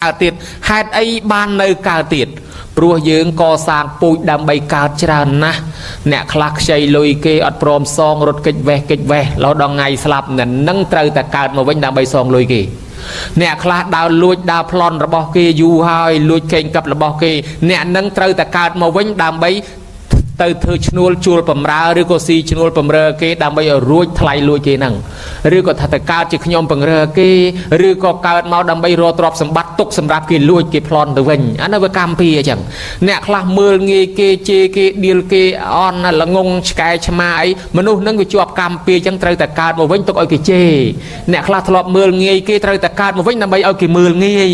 កើតទៀតហេតុអីបាននៅកើតទៀតព្រោះយើងកសាងពូជដើម្បីកើតច្រើនណាស់អ្នកខ្លះខ្ចីលុយគេអត់ព្រមសងរត់កិច្ចវេះកិច្ចវេះរហូតដល់ថ្ងៃស្លាប់នឹងត្រូវតែកើតមកវិញដើម្បីសងលុយគេអ្នកខ្លះដើរលួចដើរប្លន់របស់គេយូរហើយលួចកេងកັບរបស់គេអ្នកនឹងត្រូវតែកើតមកវិញដើម្បីទៅធ្វើឈ្នួលជួលបំរើឬក៏ស៊ីឈ្នួលបំរើគេដើម្បីឲ្យរួចថ្លៃលួចគេហ្នឹងឬក៏ថាទៅកើតជាខ្ញុំបង្រើគេឬក៏កើតមកដើម្បីរកទ្រព្យសម្បត្តិទុកសម្រាប់គេលួចគេប្លន់ទៅវិញអានោះវាកម្មពីអញ្ចឹងអ្នកខ្លះមើលងាយគេជេរគេដៀលគេអន់ល្ងងឆ្កែឆ្មាអីមនុស្សហ្នឹងវាជាប់កម្មពីអញ្ចឹងត្រូវតែកើតមកវិញទុកឲ្យគេជេរអ្នកខ្លះធ្លាប់មើលងាយគេត្រូវតែកើតមកវិញដើម្បីឲ្យគេមើលងាយ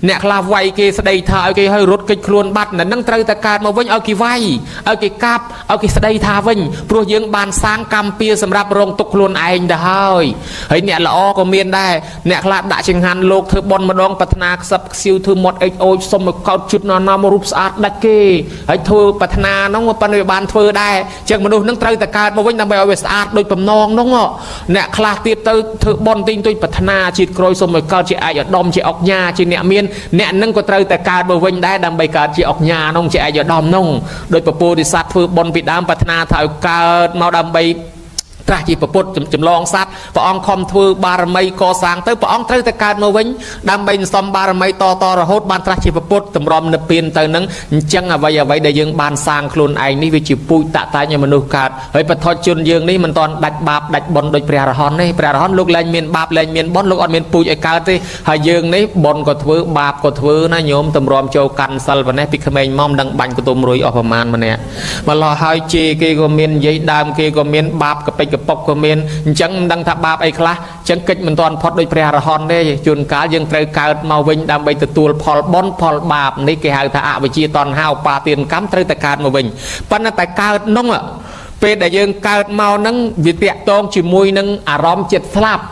អ្នកខ្លះវាយគេស្ដីថាឲ្យគេឲ្យរត់គេចខ្លួនបាត់ហ្នឹងត្រូវតែកើតមកវិញឲ្យគេវាយឲ្យគេកាប់ឲ្យគេស្ដីថាវិញព្រោះយើងបានសាងកម្មពៀសម្រាប់រងទុកខ្លួនឯងទៅហើយហើយអ្នកល្អក៏មានដែរអ្នកខ្លះដាក់ចង្ហាន់លោកធ្វើបន់ម្ដងប្រាថ្នាខ្សឹបខ្សៀវធ្វើមាត់អេចអូចសុំឲ្យកោតជុតណាណាមករូបស្អាតដាច់គេហើយធ្វើប្រាថ្នាហ្នឹងប៉ុន្តែវាបានធ្វើដែរអញ្ចឹងមនុស្សហ្នឹងត្រូវតែកើតមកវិញដើម្បីឲ្យវាស្អាតដូចបំណងហ្នឹងអ្នកខ្លះទៀតទៅធ្វើបន់ទិញទុយប្រាថ្នាជាតិក្រោយសុំឲ្យកើតជាឯកឧត្តមជាអុកញ៉ាជាអ្នកមានអ្នកហ្នឹងក៏ត្រូវតែកើតមកវិញដែរដើម្បីកើតជាអុកញ៉ាហ្នឹងជាឯកឧត្តមហ្នឹងដោយពពោធិសត្វធ្វើបុណ្យពីដើមប្រាថ្នាថាឲ្យកើតមកដើម្បីត្រាស់ជាពុទ្ធចម្លងសត្វព្រះអង្គខំធ្វើបារមីកសាងទៅព្រះអង្គត្រូវតែកើតមកវិញដើម្បីសន្សំបារមីតតរហូតបានត្រាស់ជាពុទ្ធតម្រាំនិព្វានទៅនឹងអញ្ចឹងអ្វីៗដែលយើងបានសាងខ្លួនឯងនេះវាជាពូជតតែងឲ្យមនុស្សកើតហើយបឋជនយើងនេះមិនតាន់ដាច់បាបដាច់បុណ្យដូចព្រះអរហន្តទេព្រះអរហន្តលោកលែងមានបាបលែងមានបុណ្យលោកអត់មានពូជឲ្យកើតទេហើយយើងនេះបុណ្យក៏ធ្វើបាបក៏ធ្វើណាញោមតម្រាំចូលកាន់សិលប៉ុណ្ណេះពីក្មេងមកមិនដឹងបាញ់កតុំរុយអស់ប្រមាណម្នាក់ម្លោះហើយជេរគេក៏មាននិយាយដើមគេក៏មានបាបកបិចកពុកក៏មានអញ្ចឹងមិនដឹងថាបាបអីខ្លះអញ្ចឹងកិច្ចមិនទាន់ផុតដោយព្រះអរហន្តទេជួនកាលយើងត្រូវកើតមកវិញដើម្បីទទួលផលបុណ្យផលបាបនេះគេហៅថាអវិជ្ជាតណ្ហាឧបាទានកម្មត្រូវតែកើតមកវិញប៉ុន្តែតែកើតនោះពេលដែលយើងកើតមកហ្នឹងវាតាក់ទងជាមួយនឹងអារម្មណ៍ចិត្តស្លាប់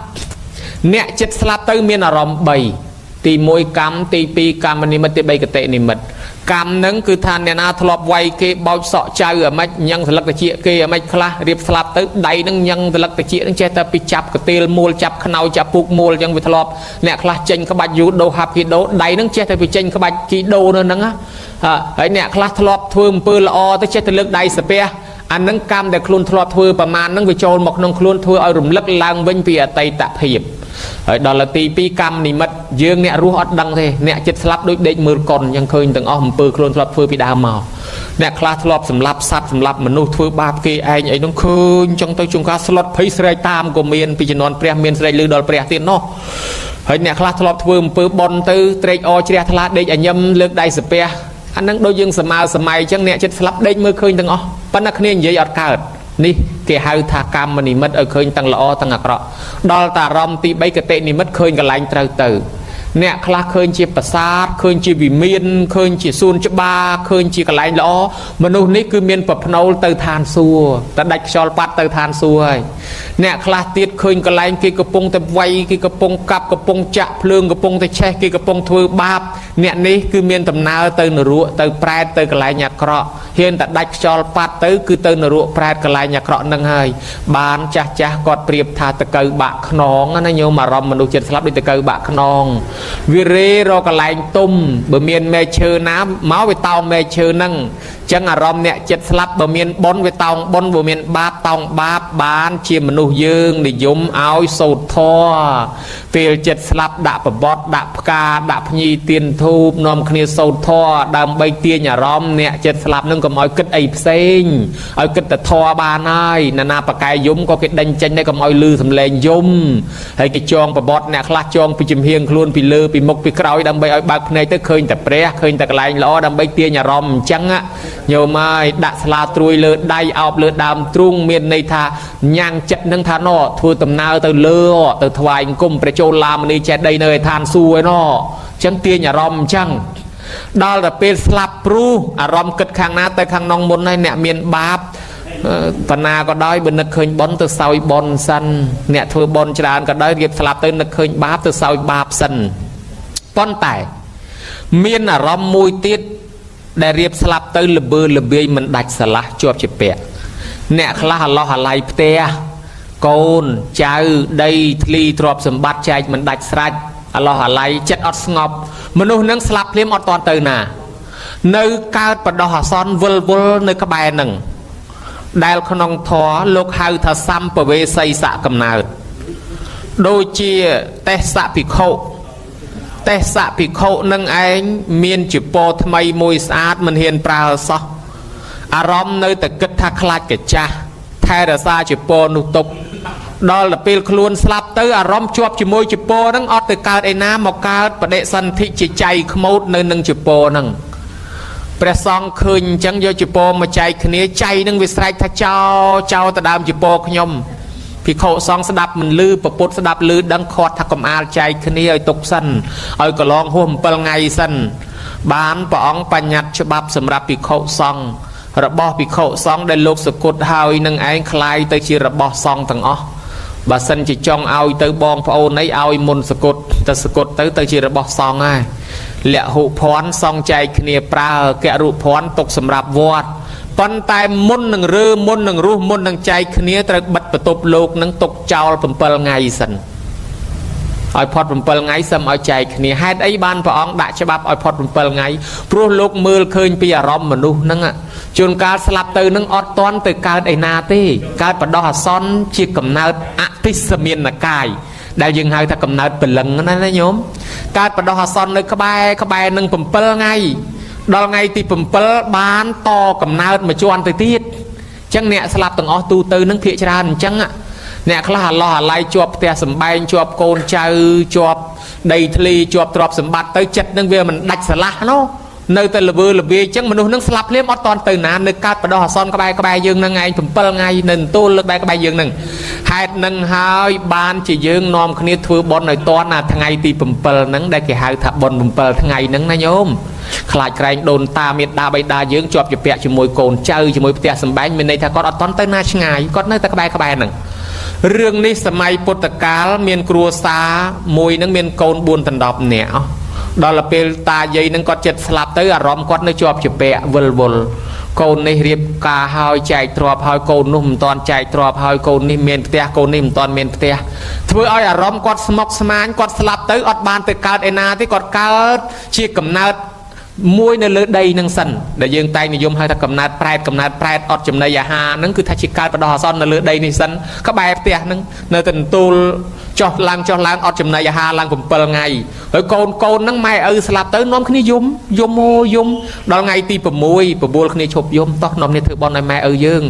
អ្នកចិត្តស្លាប់ទៅមានអារម្មណ៍3ទី1កម្មទី2កម្មនិមិត្តទី3កតិនិមិត្តកម្មនឹងគឺថាអ្នកណាធ្លាប់វាយគេបោចសក់ចៅអាម៉េចញ៉ឹងសន្លឹកតិចគេអាម៉េចខ្លះរៀបស្លាប់ទៅដៃនឹងញ៉ឹងសន្លឹកតិចនឹងចេះតែពីចាប់កទេលមូលចាប់ខ្នើយចាប់ពូកមូលអញ្ចឹងវាធ្លាប់អ្នកខ្លះចេញក្បាច់យូដូហាប់គីដូដៃនឹងចេះតែពីចេញក្បាច់គីដូនៅហ្នឹងហើយអ្នកខ្លះធ្លាប់ធ្វើអំពើល្អទៅចេះតែលើកដៃសាពះអានឹងកម្មដែលខ្លួនធ្លាប់ធ្វើប្រមាណហ្នឹងវាចូលមកក្នុងខ្លួនធ្វើឲ្យរំលឹកឡើងវិញពីអតីតភាពហើយដល់ទី2កម្មនិមិត្តយើងអ្នករស់អត់ដឹងទេអ្នកចិត្តស្លាប់ដូចដេកមើលកុនអញ្ចឹងឃើញទាំងអស់អំពើខ្លួនធ្លាប់ធ្វើពីដើមមកអ្នកខ្លះធ្លាប់សម្លាប់សត្វសម្លាប់មនុស្សធ្វើបាបគេឯងអីនោះឃើញអញ្ចឹងទៅជួនកាលស្លុតភ័យស្រែកតាមក៏មានពីជំនាន់ព្រះមានស្រែកលឺដល់ព្រះទៀតនោះហើយអ្នកខ្លះធ្លាប់ធ្វើអំពើបុណ្យទៅត្រេកអរជ្រះថ្លាដេកអញឹមលើកដៃសាពះអានឹងដូចយើងសម័យសម័យអញ្ចឹងអ្នកចិត្តស្លាប់ដេកមើលឃើញទាំងអស់ប៉ុន្តែគ្នានិយាយអត់កើតនេះគេហៅថាកម្មនិមិត្តឲ្យឃើញទាំងល្អទាំងអាក្រក់ដល់តាអារម្មណ៍ទី3កតិនិមិត្តឃើញកន្លែងត្រូវទៅអ្នកខ្លះឃើញជាប្រាសាទឃើញជាវិមានឃើញជាសួនច្បារឃើញជាកន្លែងល្អមនុស្សនេះគឺមានប្រផ្នូលទៅឋានសួគ៌តែដាច់ខ្យល់បាត់ទៅឋានសួគ៌ហើយអ្នកខ្លះទៀតឃើញកន្លែងគេកំពុងតែវាយគេកំពុងកាប់កំពុងចាក់ភ្លើងកំពុងតែឆេះគេកំពុងធ្វើបាបអ្នកនេះគឺមានដំណើរទៅនរកទៅប្រែតទៅកន្លែងអាក្រក់ហ៊ានតែដាច់ខ្យល់បាត់ទៅគឺទៅនរកប្រែតកន្លែងអាក្រក់នឹងហើយបានចាស់ចាស់គាត់ប្រៀបថាតកៅបាក់ខ្នងណាញោមអារម្មណ៍មនុស្សចិត្តស្លាប់ដូចតកៅបាក់ខ្នងវារេរកកន្លែងទុំបើមានមែកឈើណាមកវាតោងមែកឈើហ្នឹងចឹងអារម្មណ៍អ្នកចិត្តស្លាប់បើមានបុណ្យវាតោងបុណ្យបើមានបាបតោងបាបបានជាមនុស្សយើងនិយមឲ្យសូត្រធម៌ពេលចិត្តស្លាប់ដាក់ប្របត់ដាក់ផ្កាដាក់ភ្ញីទៀនធូបនាំគ្នាសូត្រធម៌ដើម្បីទាញអារម្មណ៍អ្នកចិត្តស្លាប់នឹងកុំឲ្យគិតអីផ្សេងឲ្យគិតតែធម៌បានហើយណានាបកែយំក៏គេដេញចេញដែរកុំឲ្យលឺសំឡេងយំហើយគេចងប្របត់អ្នកខ្លះចងពីចំហៀងខ្លួនពីលើពីមុខពីក្រោយដើម្បីឲ្យបើកភ្នែកទៅឃើញតែព្រះឃើញតែកន្លែងល្អដើម្បីទាញអារម្មណ៍អញ្ចឹងញោមហើយដាក់ស្លាត្រួយលើដៃអោបលើដើមទ្រូងមានន័យថាញ៉ាំងចិត្តនឹងថាណោធ្វើដំណើរទៅលើទៅថ្វាយអង្គមព្រះចូលឡាមនីចេះដីនៅឯឋានសួគ៌ឯណោអញ្ចឹងទាញអារម្មណ៍អញ្ចឹងដល់តែពេលស្លាប់ព្រុសអារម្មណ៍គិតខាងណាទៅខាងនងមុនហើយអ្នកមានបាបបណ្ណាក៏ដោយបើនឹកឃើញបុណ្យទៅសោយបុណ្យសិនអ្នកធ្វើបុណ្យច្រើនក៏ដោយរៀបស្លាប់ទៅនឹកឃើញបាបទៅសោយបាបសិនប៉ុន្តែមានអារម្មណ៍មួយទៀតដែលរៀបស្លាប់ទៅលបើលបាយមិនដាច់ស្រឡះជាប់ជាពាក់អ្នកខ្លះអាឡោះអាល័យផ្ទះកូនចៅដីធ្លីទ្រព្យសម្បត្តិចែកមិនដាច់ស្រេចអាឡោះអាល័យចិត្តអត់ស្ងប់ មនុស្សនឹងស្លាប់ភ្លាមអត់តាន់ទៅណានៅកើតបដោះអាសន្នវិលវល់នៅក្បែរនឹងដែលក្នុងធម៌លោកហៅថាសម្ពវេសីសៈកំណើតដូចជាទេសភិក្ខុទេសភិក្ខុនឹងឯងមានជាពរថ្មីមួយស្អាតមិនហ៊ានប្រើសោះអារម្មណ៍នៅតែគិតថាខ្លាចកាចាស់ថែរក្សាជាពរនោះទុកដល់ទៅពេលខ្លួនស្លាប់ទៅអារម្មណ៍ជាប់ជាមួយជាពរហ្នឹងអត់ទៅកើតឯណាមកកើតបដិសន្ធិជាចៃខ្មោចនៅនឹងជាពរហ្នឹងព្រះសង្ឃឃើញអញ្ចឹងយកជាពរមកចែកគ្នាចៃនឹងវាស្រែកថាចោចោទៅដើមជាពរខ្ញុំភិក្ខុសង្ឃស្ដាប់មិនលឺពពុទ្ធស្ដាប់លឺដឹងខាត់ថាកំអាលចែកគ្នាឲ្យទុកសិនឲ្យកន្លងហួស7ថ្ងៃសិនបានព្រះអង្គបញ្ញត្តិច្បាប់សម្រាប់ភិក្ខុសង្ឃរបស់ភិក្ខុសង្ឃដែលលោកសគត់ហើយនឹងឯងคล้ายទៅជារបស់សង្ឃទាំងអស់បើសិនជាចង់ឲ្យទៅបងប្អូនអីឲ្យមុនសគត់ទៅសគត់ទៅទៅជារបស់សង្ឃហើយលហុភ័ណ្ឌសង្ឃចែកគ្នាប្រើករុភ័ណ្ឌទុកសម្រាប់វត្តប៉ុន្តែមុននឹងរើមុននឹងរស់មុននឹងចែកគ្នាត្រូវបិទបន្ទប់លោកនឹងទុកចោល7ថ្ងៃសិនឲ្យផុត7ថ្ងៃសឹមឲ្យចែកគ្នាហេតុអីបានព្រះអង្គដាក់ច្បាប់ឲ្យផុត7ថ្ងៃព្រោះលោកមើលឃើញពីអារម្មណ៍មនុស្សហ្នឹងជួនកាលស្លាប់ទៅនឹងអត់តន់ទៅកើតឯណាទេកើតបដោះអាសន្នជាកំណើតអតិសមានកាយដែលយើងហៅថាកំណើតព្រលឹងណាណាញោមកើតបដោះអាសន្ននៅក្បែរនឹង7ថ្ងៃដល់ថ្ងៃទី7បានតកំណើតមួយជាន់ទៅទៀតអញ្ចឹងអ្នកស្លាប់ទាំងអស់ទូទៅនឹងភាកច្រើនអញ្ចឹងអ្នកខ្លះអាឡោះអាឡៃជាប់ផ្ទះសម្បែងជាប់កូនចៅជាប់ដីធ្លីជាប់ទ្រព្យសម្បត្តិទៅចិត្តនឹងវាមិនដាច់ស្រឡះនោះនៅតែល្វើល្វាយអញ្ចឹងមនុស្សនឹងស្លាប់ភ្លាមអត់តន់ទៅណានៅកើតបដោះអាសន្នក្បែរយើងនឹងឯង7ថ្ងៃនៅទទួលលើក្បែរយើងនឹងហេតុនឹងហើយបានជាយើងនាំគ្នាធ្វើបុណ្យឲ្យតន់ណាថ្ងៃទី7ហ្នឹងដែលគេហៅថាបុណ្យ7ថ្ងៃហ្នឹងណាញោមខ្លាចក្រែងដូនតាមេដាបៃតាយើងជាប់ជាពាក់ជាមួយកូនចៅជាមួយផ្ទះសម្បែងមានន័យថាគាត់អត់តន់ទៅណាឆ្ងាយគាត់នៅតែក្បែរហ្នឹងរឿងនេះសម័យពុទ្ធកាលមានគ្រួសារមួយនឹងមានកូន4ដណ្ដប់នាក់ដល់ពេលតាយាយនឹងគាត់ចិត្តស្លាប់ទៅអារម្មណ៍គាត់នៅជាប់ជាពាក់វិលវល់កូននេះរៀបការហើយចែកទ្រព្យហើយកូននោះមិនតាន់ចែកទ្រព្យហើយកូននេះមានផ្ទះកូននេះមិនតាន់មានផ្ទះធ្វើឲ្យអារម្មណ៍គាត់ស្មុគស្មាញគាត់ស្លាប់ទៅអត់បានទៅកើតឯណាទេគាត់កើតជាកំណើតមួយនៅលើដីនឹងសិនដែលយើងតែងនិយមហៅថាកំណើតប្រែតកំណើតប្រែតអត់ចំណីអាហារហ្នឹងគឺថាជាកើតបដោះអាសន្ននៅលើដីនេះសិនក្បែរផ្ទះហ្នឹងនៅតែទទួលចុះឡើងអត់ចំណីអាហារឡើង7ថ្ងៃហើយកូនហ្នឹងម៉ែឪស្លាប់ទៅនាំគ្នាយំយំអូយំដល់ថ្ងៃទី6បបួលគ្នាឈប់យំតោះនាំគ្នាធ្វើបុណ្យឲ្យម៉ែឪយើង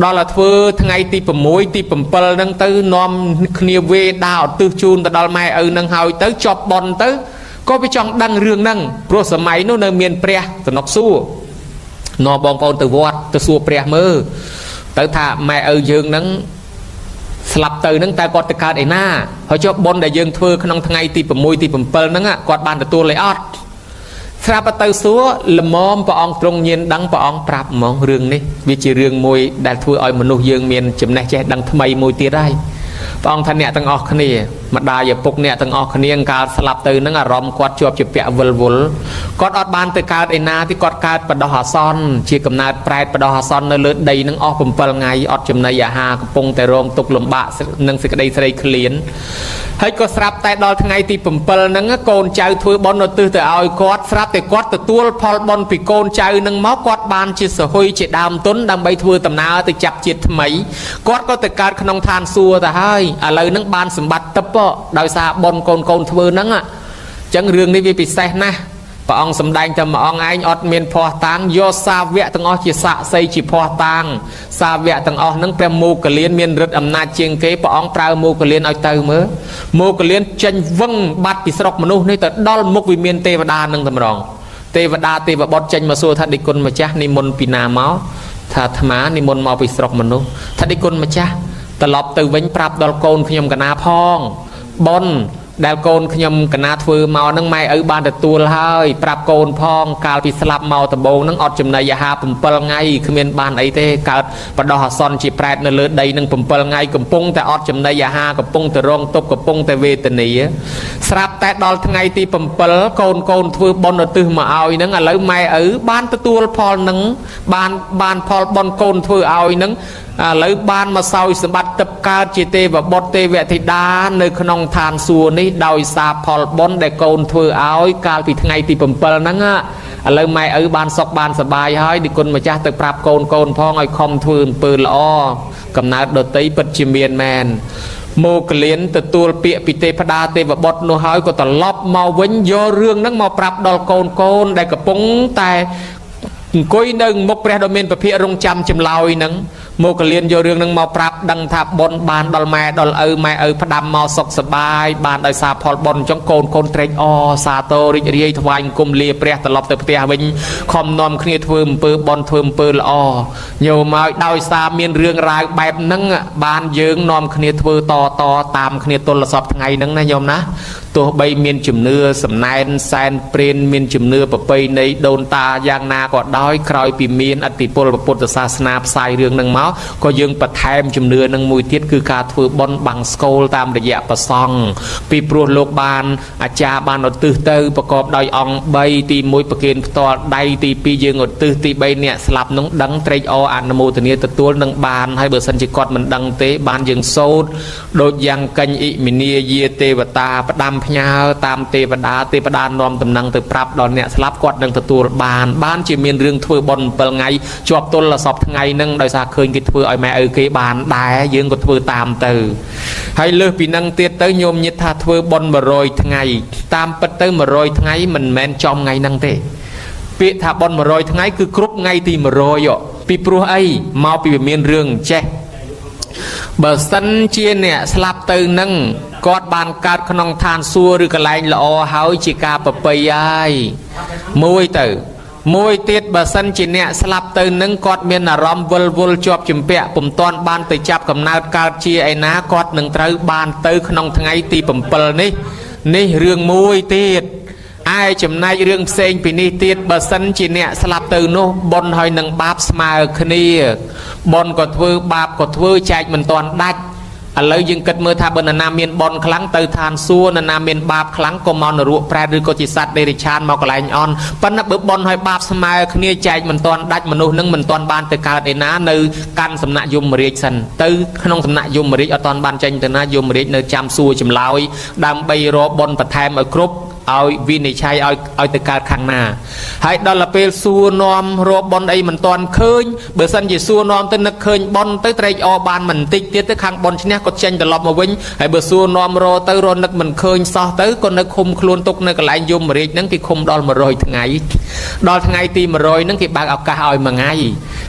ដល់តែធ្វើថ្ងៃទី6ទី7ហ្នឹងទៅនាំគ្នាវេដាឧទ្ទិសជូនទៅដល់ម៉ែឪហ្នឹងហើយទៅចប់បុណ្យទៅក៏វាចង់ដឹងរឿងហ្នឹងព្រោះសម័យនោះនៅមានព្រះសំណុកសួរនាំបងប្អូនទៅវត្តទៅសួរព្រះមើលទៅថាម៉ែឪយើងហ្នឹងស្លាប់ទៅហ្នឹងតើគាត់ទៅកើតឯណាហើយចុះបុណ្យដែលយើងធ្វើក្នុងថ្ងៃទី6ទី7ហ្នឹងគាត់បានទទួលអីអត់ស្រាប់ទៅសួរល្មមព្រះអង្គទ្រង់ញៀនដឹងព្រះអង្គប្រាប់ហ្មងរឿងនេះវាជារឿងមួយដែលធ្វើឲ្យមនុស្សយើងមានចំណេះចេះដឹងថ្មីមួយទៀតហើយព្រះអង្គថាអ្នកទាំងអស់គ្នាម្ដាយឪពុកអ្នកទាំងអស់គ្នាកាលស្លាប់ទៅនឹងអារម្មណ៍គាត់ជាប់ជាពាក់វិលវល់គាត់អត់បានទៅកើតឯណាទេគាត់កើតបដោះអាសន្នជាកំណើតប្រែតបដោះអាសន្ននៅលើដីនឹងអស់7ថ្ងៃអត់ចំណីអាហារកំពុងតែរងទុក្ខលំបាកនឹងសេចក្តីស្រីឃ្លានហើយក៏ស្រាប់តែដល់ថ្ងៃទី7ហ្នឹងកូនចៅធ្វើបុណ្យឧទ្ទិសទៅឲ្យគាត់ស្រាប់តែគាត់ទទួលផលបុណ្យពីកូនចៅនឹងមកគាត់បានជាសហុយជាដើមទុនដើម្បីធ្វើដំណើរទៅចាប់ជាតិថ្មីគាត់ក៏ទៅកើតក្នុងឋានសួគ៌ទៅហើយឥឡូវហ្នឹងបានសម្បត្តិទឹកដោយសារបុណ្យកូនធ្វើហ្នឹងអញ្ចឹងរឿងនេះវាពិសេសណាស់ព្រះអង្គសម្ដែងតែមួយអង្គឯងអត់មានភ័ស្តុតាងយកសាវកទាំងអស់ជាសាក្សីជាភ័ស្តុតាងសាវកទាំងអស់ហ្នឹងព្រះមោគលានមានឫទ្ធិអំណាចជាងគេព្រះអង្គប្រើមោគលានឲ្យទៅមើលមោគលានចេញវឹងបាត់ពីស្រុកមនុស្សនេះទៅដល់មុខវិមានទេវតានឹងតម្រងទេវតាទេវបុត្រចេញមកសួរថាដេចគុណម្ចាស់និមន្តពីណាមកថាអាត្មានិមន្តមកពីស្រុកមនុស្សថាដេចគុណម្ចាស់ត្រឡប់ទៅវិញប្រាប់ដល់កូនខ្ញុំកណាផងបុណ្យដែលកូនខ្ញុំកណាធ្វើមកហ្នឹងម៉ែឪបានទទួលហើយប្រាប់កូនផងកាលពីស្លាប់មកដំបូងហ្នឹងអត់ចំណីអាហារ7ថ្ងៃគ្មានបានអីទេកើតបដោះអាសន្នជាប្រែតនៅលើដីហ្នឹង7ថ្ងៃកំពុងតែអត់ចំណីអាហារកំពុងតែរងទុក្ខកំពុងតែវេទនាស្រាប់តែដល់ថ្ងៃទី7កូនធ្វើបុណ្យឧទ្ទិសមកឲ្យហ្នឹងឥឡូវម៉ែឪបានទទួលផលហ្នឹងបានផលបុណ្យកូនធ្វើឲ្យហ្នឹង ឥឡូវបានមកសោយសម្បត្តិទឹកកើតជាទេវបុត្រទេវធីតានៅក្នុងឋានសួគ៌នេះដោយសារផលបុណ្យដែលកូនធ្វើឲ្យកាលពីថ្ងៃទី7ហ្នឹងឥឡូវម៉ែឪបានសុខបានសប្បាយហើយឌីគុណម្ចាស់ទៅប្រាប់កូនកូនផងឲ្យខំធ្វើអំពើល្អកំណើតដតីពិតជាមានមែនមោគលានទទួលពាក្យពីទេពតាទេវបុត្រនោះហើយក៏ត្រឡប់មកវិញយករឿងហ្នឹងមកប្រាប់ដល់កូនកូនដែលកំពុងតែអង្គុយនៅមុខព្រះដ៏មានពភាករងចាំចម្លើយហ្នឹងមោគលានយករឿងហ្នឹងមកប្រាប់ដឹងថាបុណ្យបានដល់ម៉ែដល់ឪម៉ែឪផ្ដាំមកសុខសប្បាយបានដោយសារផលបុណ្យអញ្ចឹងកូនកូនត្រេកអរសាទររីករាយថ្វាយអង្គមលាព្រះត្រឡប់ទៅផ្ទះវិញខំនាំគ្នាធ្វើអំពើបុណ្យធ្វើអំពើល្អញោមឲ្យដោយសារមានរឿងរ៉ាវបែបហ្នឹងបានយើងនាំគ្នាធ្វើតតតាមគ្នាទល់សពថ្ងៃហ្នឹងណាញោមណាទោះបីមានជំនឿសំណែនសែនព្រេនមានជំនឿប្រពៃណីដូនតាយ៉ាងណាក៏ដោយក្រោយពីមានឥទ្ធិពលពុទ្ធសាសនាផ្សាយរឿងហ្នឹងមកក៏យើងបន្ថែមជំនឿនឹងមួយទៀតគឺការធ្វើបុណ្យបង្ស្កូលតាមរយៈប្រសង់ពីព្រោះលោកបានអាចារ្យបានឧទ្ទិសទៅប្រកបដោយអង្គ3ទី1ប្រគេនផ្ទាល់ដៃទី2យើងឧទ្ទិសទី3អ្នកស្លាប់នោះដឹងត្រេកអរអនុមោទនាទទួលនឹងបានហើយបើសិនជាគាត់មិនដឹងទេបានយើងសូត្រដូចយ៉ាងកញ្ញអ៊ិមិនាយាទេវតាផ្ដាំផ្ញើតាមទេវតាទេវតានាំតំណែងទៅប្រាប់ដល់អ្នកស្លាប់គាត់នឹងទទួលបានបានជាមានរឿងធ្វើបុណ្យ7ថ្ងៃជាប់ទល់សពថ្ងៃហ្នឹងដោយសារឃើញគេធ្វើឲ្យម៉ែឪគេបានដែរយើងក៏ធ្វើតាមទៅហើយលើសពីនឹងទៀតទៅញោមញាតថាធ្វើបុណ្យ100ថ្ងៃតាមពិតទៅ100ថ្ងៃមិនមែនចំថ្ងៃហ្នឹងទេពាក្យថាបុណ្យ100ថ្ងៃគឺគ្រប់ថ្ងៃទី100ពីព្រោះអីមកពីវាមានរឿងចេះបើសិនជាអ្នកស្លាប់ទៅនឹងគាត់បានកើតក្នុងឋានសួគ៌ឬកន្លែងល្អហើយជាការប្រពៃហើយមួយទៅមួយទៀតបើសិនជាអ្នកស្លាប់ទៅនឹងគាត់មានអារម្មណ៍វិលវល់ជាប់ជំពាក់ពុំទាន់បានទៅចាប់កំណើតកើតជាឯណាគាត់នឹងត្រូវបានទៅក្នុងថ្ងៃទី7នេះនេះរឿងមួយទៀតឯចំណែករឿងផ្សេងពីនេះទៀតបើសិនជាអ្នកស្លាប់ទៅនោះបុណ្យហើយនឹងបាបស្មើគ្នាបុណ្យក៏ធ្វើបាបក៏ធ្វើចែកមិនទាន់ដាច់ឥឡូវយើងគិតមើលថាបើនរណាមានបុណ្យខ្លាំងទៅឋានសួគ៌នរណាមានបាបខ្លាំងក៏មកនរកប្រែតឬក៏ជាសត្វដេរិឆានមកកន្លែងអន់ប៉ុន្តែបើបុណ្យហើយបាបស្មើគ្នាចែកមិនទាន់ដាច់មនុស្សនឹងមិនទាន់បានទៅកើតឯណានៅកាន់សំណាក់យមរាជសិនទៅក្នុងសំណាក់យមរាជអត់ទាន់បានចេញទៅណាយមរាជនៅចាំសួរចម្លើយដើម្បីរកបុណ្យបន្ថែមឲ្យគ្រប់ឲ្យវិនិច្ឆ័យឲ្យទៅកើតខាងណាហើយដល់ពេលសួរនាំរកបុណ្យអីមិនទាន់ឃើញបើសិនជាសួរនាំទៅនឹកឃើញបុណ្យទៅត្រេកអរបានមិនតិចទៀតទៅខាងបុណ្យឈ្នះក៏ចេញត្រឡប់មកវិញហើយបើសួរនាំរកទៅរកនឹកមិនឃើញសោះទៅក៏នៅឃុំខ្លួនទុកនៅកន្លែងយមរាជហ្នឹងគេឃុំដល់100ថ្ងៃដល់ថ្ងៃទី100ហ្នឹងគេបើកឱកាសឲ្យមួយថ្ងៃ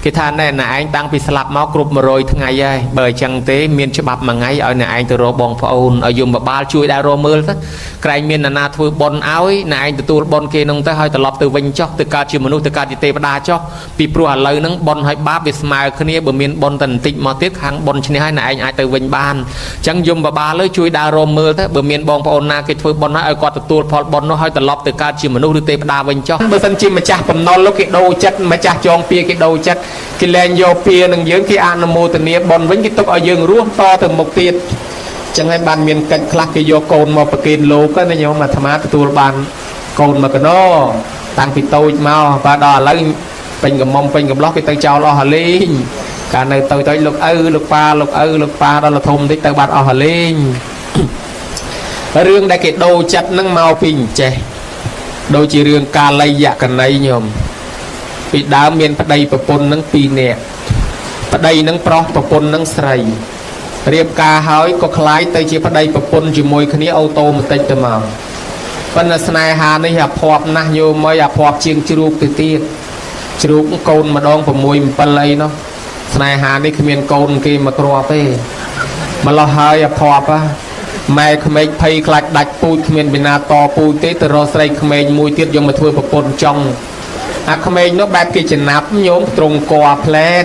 គេថាណែអ្នកឯងតាំងពីស្លាប់មកគ្រប់100ថ្ងៃហើយបើអញ្ចឹងទេមានច្បាប់មួយថ្ងៃឲ្យអ្នកឯងទៅរកបងប្អូនឲ្យយមបាលជួយដែររកមើលទៅក្រែងមាននរណាធ្វើបុណ្យឲ្យអ្នកឯងទទួលបុណ្យគេនោះទៅហើយត្រឡប់ទៅវិញចុះទៅកើតជាមនុស្សទៅកើតជាទេវតាចុះពីព្រោះឥឡូវហ្នឹងបុណ្យហើយបាបវាស្មើគ្នាបើមានបុណ្យតែបន្តិចមកទៀតខាងបុណ្យឈ្នះហើយអ្នកឯងអាចទៅវិញបានអញ្ចឹងយមបាលលើជួយដើររមមើលទៅបើមានបងប្អូនណាគេធ្វើបុណ្យហើយឲ្យគាត់ទទួលផលបុណ្យនោះហើយត្រឡប់ទៅកើតជាមនុស្សឬទេវតាវិញចុះបើសិនជាម្ចាស់បំណុលលោកគេដូរចិត្តម្ចាស់ចងពៀគេដូរចិត្តគេលែងយកពៀនឹងយើងគេអនុមោទនាបុណ្យវិញគេទុកឲ្យយើងរស់តទៅមុខទៀតចឹងហើយបានមានកិច្ចខ្លះគេយកកូនមកប្រគេនលោកណាញោមអាត្មាទទួលបានកូនមកកណោតាំងពីតូចមកបាទដល់ឥឡូវពេញកំមុំពេញកំឡោះគេទៅចោលអស់ហលេងកាលនៅតូចៗលោកឪលោកប៉ាលោកឪលោកប៉ាដល់ធំតិចទៅបាត់អស់ហលេងរឿងដែលគេដូរចិត្តនឹងមកពីអញ្ចេះដូចជារឿងកាលយកណីញោមពីដើមមានប្តីប្រពន្ធនឹង2នាក់ប្តីនឹងប្រុសប្រពន្ធនឹងស្រីរៀបការហើយក៏คล้ายទៅជាប្តីប្រពន្ធជាមួយគ្នាអូតូម៉ាទិកទៅមកប៉ុន្តែស្នេហានេះអាភ័ព្វណាស់ញោមអើយអាភ័ព្វជាងជ្រូកទៅទៀតជ្រូកកូនម្ដង6 7អីនោះស្នេហានេះគ្មានកូនគេមកគ្រាប់ទេម្លោះហើយអាភ័ព្វម៉ែក្មេកភ័យខ្លាចដាច់ពូជគ្មានបិណាតពូជទេទៅរកស្រីក្មេងមួយទៀតយកមកធ្វើប្រពន្ធចង់អាក្មេងនោះបែបគេចំណាប់ញោមត្រង់កផ្លែត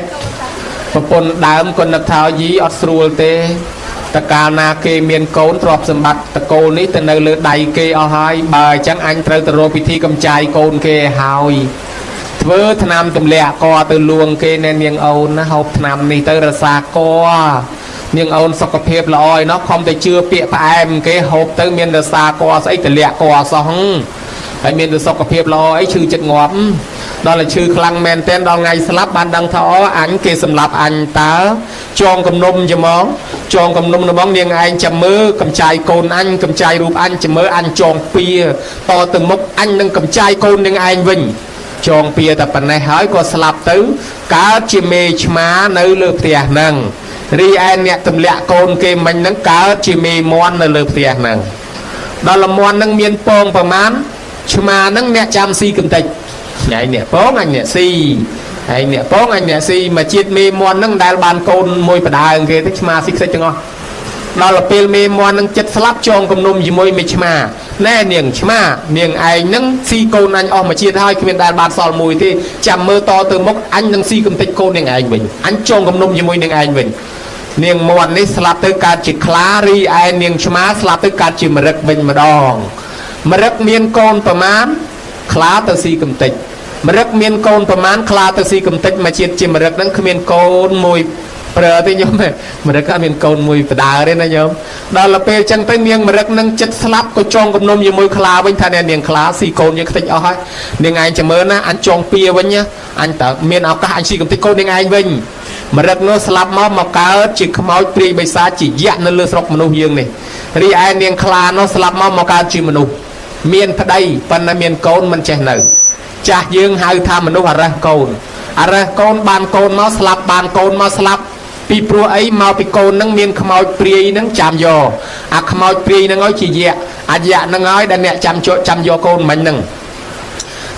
ប្រពន្ធដើមក៏នឹកថាយីអត់ស្រួលទេតកាលណាគេមានកូនទ្រព្យសម្បត្តិតកូលនេះទៅនៅលើដៃគេអស់ហើយបើអញ្ចឹងអញត្រូវទៅរកពិធីកំចាយកូនគេហើយធ្វើថ្នាំទម្លាក់កទៅលួងគេណែនាងអូនណាហូបថ្នាំនេះទៅរសាកនាងអូនសុខភាពល្អឯណោះខំតែជឿពាក្យផ្អែមគេហូបទៅមានរសាកស្អីទម្លាក់កសោះហើយមានតែសុខភាពល្អអីឈឺចិត្តងាប់ ដល់តែឈឺខ្លាំងមែនទែនដល់ថ្ងៃស្លាប់បានដឹងថាអូអញគេសម្លាប់អញតើចងគំនុំច្មងចងគំនុំហ្មងនាងឯងចាំមើលកំចាយកូនអញកំចាយរូបអញចាំមើលអញចងពៀតទៅមុខអញនឹងកំចាយកូននាងឯងវិញចងពៀតែប៉ុណ្ណេះហើយក៏ស្លាប់ទៅកើតជាមេឆ្មានៅលើផ្ទះហ្នឹងរីឯអ្នកទម្លាក់កូនគេមិញហ្នឹងកើតជាមេមន់នៅលើផ្ទះហ្នឹងដល់លមន់ហ្នឹងមានពងប្រមាណឆ្មាហ្នឹងអ្នកចាំស៊ីកំតិច ញ៉ៃអ្នកពងអញអ្នកស៊ីហើយអ្នកពងអញអ្នកស៊ីមកជាតិមេមន់ហ្នឹងដែលបានកូនមួយបដើងគេទៅឆ្មាស៊ីខ្ទេចទាំងអស់ដល់ពេលមេមន់ហ្នឹងចិត្តស្លាប់ចងគំនុំជាមួយមេឆ្មាណែនាងឆ្មានាងឯងហ្នឹងស៊ីកូនអញអស់មួយជាតិហើយគ្មានដែលបានសល់មួយទេចាំមើលតទៅមុខអញនឹងស៊ីកំតិចកូននាងឯងវិញអញចងគំនុំជាមួយនាងឯងវិញនាងមន់នេះស្លាប់ទៅកើតជាខ្លារីឯនាងឆ្មាស្លាប់ទៅកើតជាមរឹកវិញម្ដងមរឹកមានកូនប្រមាណខ្លាទៅស៊ីកំតិច មរឹកមានកូនប្រមាណខ្លាទៅស៊ីកំតិចមកជាតិជាមរឹកហ្នឹងគ្មានកូនមួយប្រើទេញោមមរឹកអត់មានកូនមួយបដើទេណាញោមដល់ទៅពេលអញ្ចឹងទៅនាងមរឹកហ្នឹងចិត្តស្លាប់ក៏ចងគំនុំជាមួយខ្លាវិញថាអ្នកនាងខ្លាស៊ីកូនយើងខ្ទេចអស់ហើយនាងឯងចាំមើលណាអញចងពៀវិញណាអញតើមានឱកាសអញស៊ីកំតិចកូននាងឯងវិញមរឹកនោះស្លាប់មកមកកើតជាខ្មោចព្រាយបិសាចជាយៈនៅលើស្រុកមនុស្សយើងនេះរីឯនាងខ្លានោះស្លាប់មកមកកើតជាមនុស្សមានប្តីប៉ុន្តែមានកូនមិនចេះនៅ ចាស់យើងហៅថាមនុស្សអរះកូនអរះកូនបានកូនមកស្លាប់បានកូនមកស្លាប់ពីព្រោះអីមកពីកូននឹងមានខ្មោចព្រាយនឹងចាំយកអាខ្មោចព្រាយនឹងឲ្យជាយៈអាយៈនឹងឲ្យដែលអ្នកចាំជក់ចាំយកកូនមិញនឹង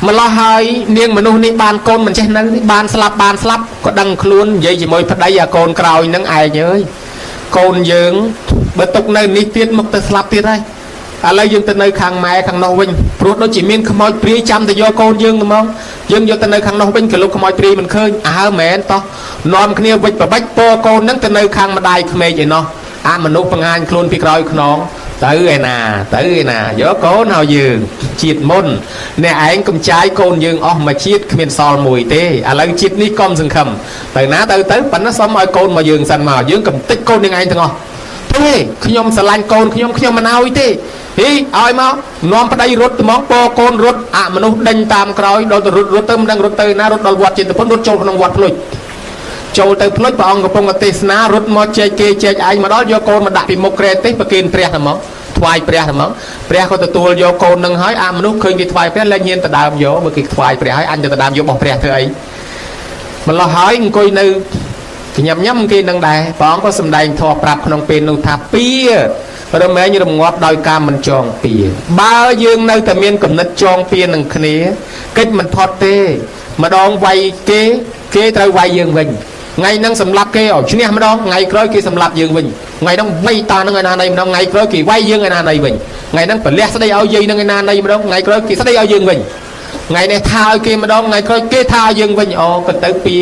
ម្លោះហើយនាងមនុស្សនេះបានកូនមិនចេះនៅនេះបានស្លាប់បានស្លាប់ក៏ដឹងខ្លួននិយាយជាមួយប្តីអាកូនក្រោយនឹងឯងអើយកូនយើងបើទុកនៅនេះទៀតមកទៅស្លាប់ទៀតហើយឥឡូវយើងទៅនៅខាងម៉ែខាងនោះវិញព្រោះដូចជាមានខ្មោចព្រាយចាំទៅយកកូនយើងហ្មងយើងយកទៅនៅខាងនោះវិញក៏លោកខ្មោចព្រាយមិនឃើញអើមែនតោះនាំគ្នាវិចប្របាច់ពកូននឹងទៅនៅខាងម្ដាយក្មេកឯណោះអាមនុស្សបង្ហាញខ្លួនពីក្រោយខ្នងទៅឯណាទៅឯណាយកកូនឲ្យយើងជាតិមុនអ្នកឯងកំចាយកូនយើងអស់មួយជាតិគ្មានសល់មួយទេឥឡូវជាតិនេះកុំសង្ឃឹមទៅណាទៅទៅប៉ុន្តែសុំឲ្យកូនមកយើងសិនមកយើងកំតិចកូននឹងឯងទាំងអស់ទេខ្ញុំស្រឡាញ់កូនខ្ញុំខ្ញុំមិនឲ្យទេហីឲ្យមកនាំប្តីរត់ត្មងពកូនរត់អមនុស្សដេញតាមក្រោយដល់ទៅរត់រត់ទៅមិនដឹងរត់ទៅណារត់ដល់វត្តចេតពុនរត់ចូលក្នុងវត្តភ្លុចចូលទៅភ្លុចព្រះអង្គកំពុងតែទេសនារត់មកចែកគេចែកឯងមកដល់យកកូនមកដាក់ពីមុខក្រែទេសប្រគេនព្រះតែមកថ្វាយព្រះតែមកព្រះក៏ទទួលយកកូននឹងហើយអាមនុស្សឃើញគេថ្វាយព្រះលែងហ៊ានទៅដើមយកបើគេថ្វាយព្រះហើយអញទៅដើមយករបស់ព្រះធ្វើអីម្លោះហើយអង្គុយនៅញ៉ាំញ៉ាំគេនឹងដែរព្រះអង្គក៏សម្ដែងធម៌ប្រាប់ក្នុងពេលនោះថាពៀរមែងរងាប់ដោយការមិនចងពៀបើយើងនៅតែមានគំនិតចងពៀនឹងគ្នាកិច្ចមិនផុតទេម្ដងវាយគេគេត្រូវវាយយើងវិញថ្ងៃហ្នឹងសម្លាប់គេឲ្យឈ្នះម្ដងថ្ងៃក្រោយគេសម្លាប់យើងវិញថ្ងៃហ្នឹងវាយតាហ្នឹងឯណាណីម្ដងថ្ងៃក្រោយគេវាយយើងឯណាណីវិញថ្ងៃហ្នឹងប្រលះស្ដីឲ្យយាយហ្នឹងឯណាណីម្ដងថ្ងៃក្រោយគេស្ដីឲ្យយើងវិញថ្ងៃនេះថាឲ្យគេម្ដងថ្ងៃក្រោយគេថាឲ្យយើងវិញអូក៏ទៅពៀ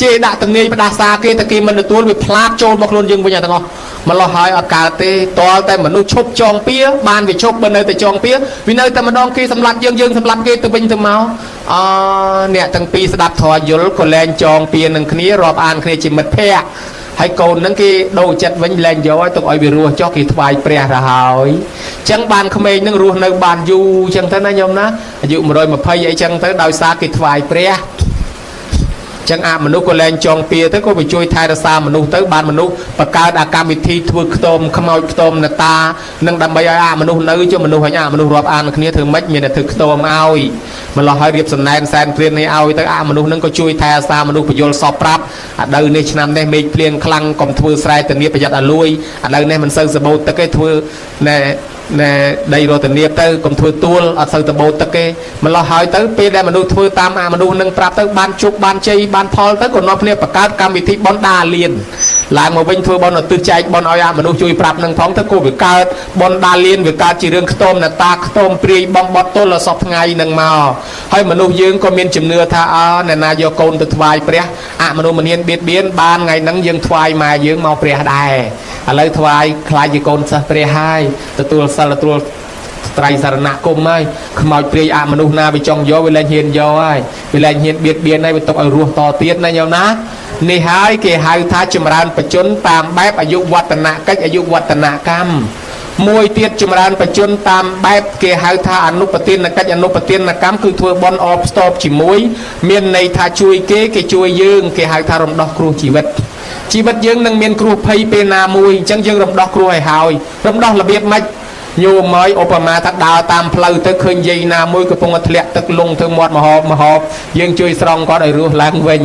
ជេរដាក់តងាយផ្ដាសាគេតែគេមិនទទួលវាផ្លាតចូលមកខ្លួនយើងវិញទាំងអស់ម្លោះហើយអត់កើតទេតលតែមនុស្សឈប់ចងពៀបានវាឈប់បើនៅតែចងពៀវានៅតែម្ដងគេសម្លាប់យើងយើងសម្លាប់គេទៅវិញទៅមកអអ្នកទាំងពីរស្ដាប់ធម៌យល់ក៏លែងចងពៀនឹងគ្នារាប់អានគ្នាជាមិត្តភក្តិហើយកូននឹងគេដូរចិត្តវិញលែងយកឲ្យទុកឲ្យវារស់ចុះគេថ្វាយព្រះទៅហើយអញ្ចឹងបានក្មេងនឹងរស់នៅបានយូរអញ្ចឹងទៅណាញោមណាអាយុ120អីចឹងទៅដោយសារគេថ្វាយព្រះចឹងអាមនុស្សក៏លែងចងពៀទៅក៏ไปជួយថែរក្សាមនុស្សទៅបានមនុស្សបង្កើតអាកម្មវិធីធ្វើខ្ទមខ្មោចខ្ទមនតានឹងដើម្បីឲ្យអាមនុស្សនៅចុះមនុស្សឲ្យអាមនុស្សរាប់អានគ្នាធ្វើម៉េចមានតែធ្វើខ្ទមឲ្យម្លោះហើយរៀបសំណែនសែនព្រាននេះឲ្យទៅអាមនុស្សនឹងក៏ជួយថែរក្សាមនុស្សបញ្យលសពប្រាប់អាដូវនេះឆ្នាំនេះមេឃភ្លៀងខ្លាំងកុំធ្វើស្រែធានាប្រយ័ត្នអាលួយអាដូវនេះមិនសូវសបោទឹកទេធ្វើណែណែដីរតនាបទៅកុំធ្វើទួលអត់សូវតបោទឹកទេម្លោះហើយទៅពេលដែលមនុស្សធ្វើតាមអាមនុស្សនឹងប្រាប់ទៅបានជោគបានជ័យបានផលទៅក៏នាំគ្នាបង្កើតកម្មវិធីបនដាលៀនឡើងមកវិញធ្វើបនឧទ្ទិសចែកបនឲ្យអាមនុស្សជួយប្រាប់នឹងផងទៅក៏វាកើតបនដាលៀនវាកើតជារឿងខ្ទមនតាខ្ទមព្រាយបងបត់ទល់សពថ្ងៃនឹងមកហើយមនុស្សយើងក៏មានជំនឿថាអើអ្នកណាយកកូនទៅថ្វាយព្រះអមនុស្សមិនហ៊ានបៀតបៀនបានថ្ងៃហ្នឹងយើងថ្វាយម៉ែយើងមកព្រះដែរឥឡូវថ្វាយខ្លាចជាកូនសិស្សព្រះហើយទទួលសិលទទួលត្រៃសារណគមហើយខ្មោចព្រាយអមនុស្សណាវាចង់យកវាលែងហ៊ានយកហើយវាលែងហ៊ានបៀតបៀនហើយវាទុកឲ្យរស់តទៀតណាញោមណានេះហើយគេហៅថាចម្រើនបជនតាមបែបអាយុវឌ្ឍនកិច្ចអាយុវឌ្ឍនកម្ម មួយទៀតចម្រើនបជនតាមបែបគេហៅថាអនុបទានកិច្ចអនុបទានកម្មគឺធ្វើបន់អបស្ទប់ជាមួយមានន័យថាជួយគេគេជួយយើងគេហៅថារំដោះគ្រោះជីវិតជីវិតយើងនឹងមានគ្រោះភ័យពេលណាមួយអញ្ចឹងយើងរំដោះគ្រោះឲ្យហើយរំដោះរបៀបម៉េចញោមហើយឧបមាថាដើរតាមផ្លូវទៅឃើញយាយណាមួយកំពុងតែធ្លាក់ទឹកលង់ទៅមាត់មហោបមហោបយើងជួយស្រង់គាត់ឲ្យរស់ឡើងវិញ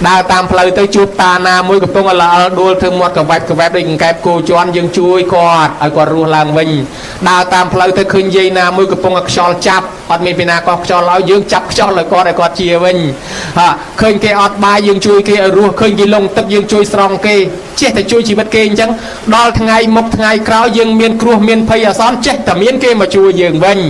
ដើរតាមផ្លូវទៅជួបតាណាមួយកំពុងតែល្អិលដួលធ្វើមាត់កវ៉ែបកវ៉ែបដូចកង្កែបគោជន់យើងជួយគាត់ឲ្យគាត់រស់ឡើងវិញដើរតាមផ្លូវទៅឃើញយាយណាមួយកំពុងតែខ្យល់ចាប់អត់មានពីណាកោះខ្យល់ឲ្យយើងចាប់ខ្យល់ឲ្យគាត់ឲ្យគាត់ជាវិញហាឃើញគេអត់បាយយើងជួយគេឲ្យរស់ឃើញគេលង់ទឹកយើងជួយស្រង់គេចេះតែជួយជីវិតគេអញ្ចឹងដល់ថ្ងៃមុខថ្ងៃក្រោយយើងមានគ្រោះមានភ័យអាសន្នចេះតែមានគេមកជួយយើងវិញ